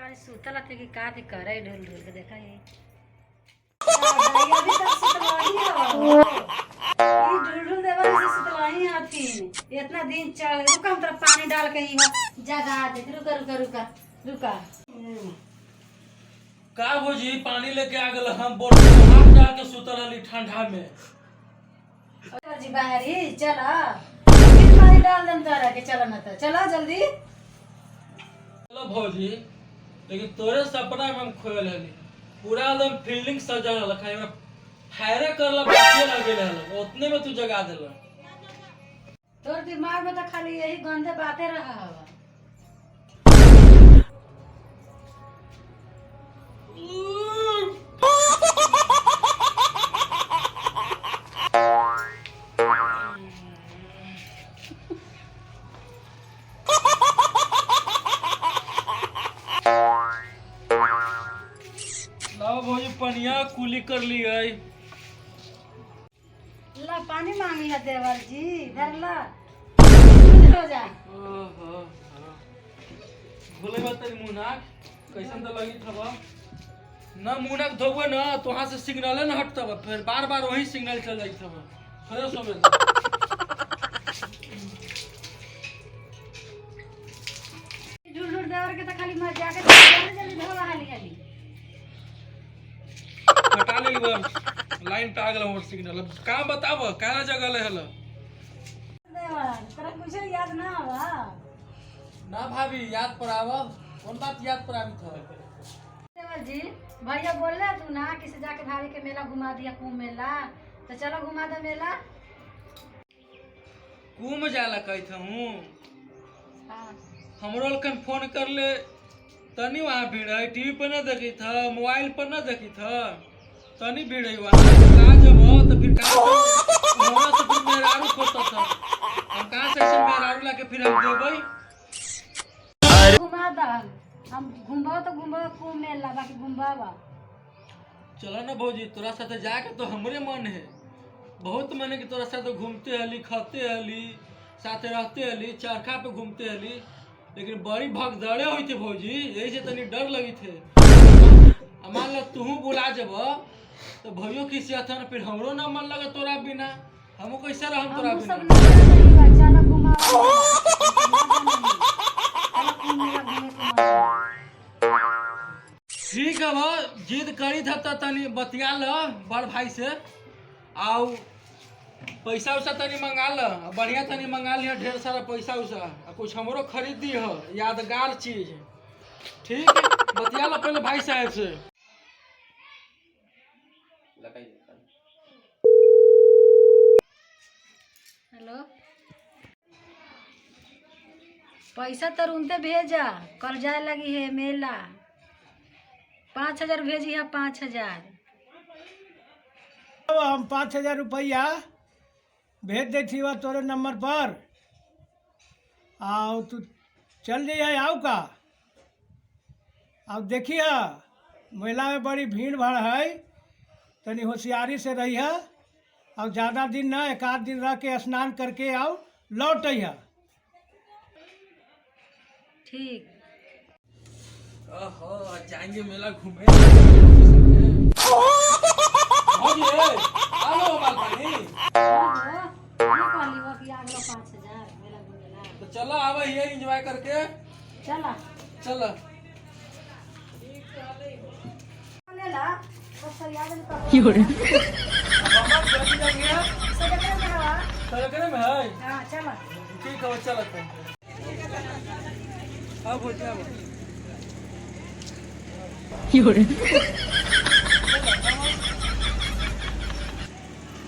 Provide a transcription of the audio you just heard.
का सुतल हथे कि का थी करे ढूल ढूल के देखा ही अभी तक सुतलही हवा। ई ढूल ढूल देवा से सुतलही हथिन। इतना दिन चल रुका, हम तोरा पानी डाल के ही जगा दे। रुका रुका रुका रुका। का भौजी पानी लेके आ गेल? हम बोल हाथ डाल के सुतल रहली ठंडा में। और जी बाहरी चल, फिर पानी डाल देम तोरा के। चल न त चलो जल्दी। चलो भौजी, लेकिन तोरे सपना में हम खोयल हली। पूरा एकदम फील्डिंग सजल रहल, खाली हमरा फायरे करला बाकी लग गेल हल, उतने में तू जगा देला। तोर दिमाग में तो खाली यही गंदे बातें रहा हवा। लाओ भौजी, पनिया कुली कर ली है। ला पानी मांगी है देवर जी, इधर ला, हो जा। ओहो, भूले बा तेरी मुनाक कैसन तो लगी थबा न। मुनाक धोबे न तो वहां से सिग्नल न हटतब, फिर बार बार वही सिग्नल चल जाइत थबा फिर सोबे। ढूंढ ढूंढ देवर के तो खाली मजा के जल्दी जल्दी धोवा हाली हाली। हटा ले बस, लाइन पे आ गेल हमर सिग्नल। अब का बताब, काला जगह ले हल? देवर, तोरा कुछ याद ना आवा? ना भाभी, याद पर आव? कौन बात याद पर आवी था? देवर जी, भैया बोल रहे तू ना किसी जाके भाभी के मेला घुमा दिया, कुंभ मेला, तो चलो घुमा दे मेला। कुम जाला कहत हूँ? हाँ। हमरो लखन फोन कर ले तनी वहाँ भीड़ है। टीवी पर न देखी था, मोबाइल पर न देखी था, तनी भीड़ है वहाँ। का जब हो तो फिर कहाँ से वहाँ से फिर मेहरारू खोजता था। हम कहाँ से ऐसे मेहरारू लाके फिर हम देबै? घुमा दा, हम घुमाओ तो घुमाओ कुंभ मेला, बाकी घुमावा। चलो ना भौजी, तोरा साथे जाके तो हमरे मन है, बहुत मन है कि तोरा साथे घूमते हली, खाते हली, साथे रहते हली, चरखा पे घूमते हली, लेकिन बड़ी भगदड़े हुई थी भौजी, यही से तनी डर लगी थे। आ मान लो तूहू बुला जब तो भैयो खिसियथन, फिर हमरो ना मन लगे तोरा बिना। हमू कैसे रहम तोरा हम बिना? सब ना जानी बा, चलो घुमावा, चलो कुंभ मेला घूमे के मन है। ठीक है भा, जिद करी था तो तनी बतिया ल बड़ भाई से, आउ पैसा उसा तनी मंगा ल, बढ़िया तनी मंगा लिह ढेर सारा पैसा उसा, आ कुछ हमरो खरीद दी हो यादगार चीज। ठीक है, बतिया ल पहले भाई साहब से। हेलो, पैसा तुरंते भेजा, कल जाए लगी है मेला। 5,000 भेजी है, 5,000। हम 5,000 रुपया भेज दै छी तोरे नंबर पर, आओ तू चल जाइए। आओ का अब देखिए, मेला में बड़ी भीड़ भाड़ है, तनी होशियारी से रही है और ज़्यादा दिन ना, एक आध दिन रह के स्नान करके आओ लौट अइहा। ठीक। ओहो, आज जाएंगे मेला घूमे। भौजी, ए, आलो माल पानी। हाँ, हो कहली वो कि आ गलो 5,000 मेला घूमेला। तो चलो आवे ये एंजॉय करके। चला। चलो। लेला सब सरिया देल तो। हमार जल्दी जाएंगे। सजकरे में हवा। सड़कने में है। हाँ, चला। ठीक है, चलो अब हो जाओ।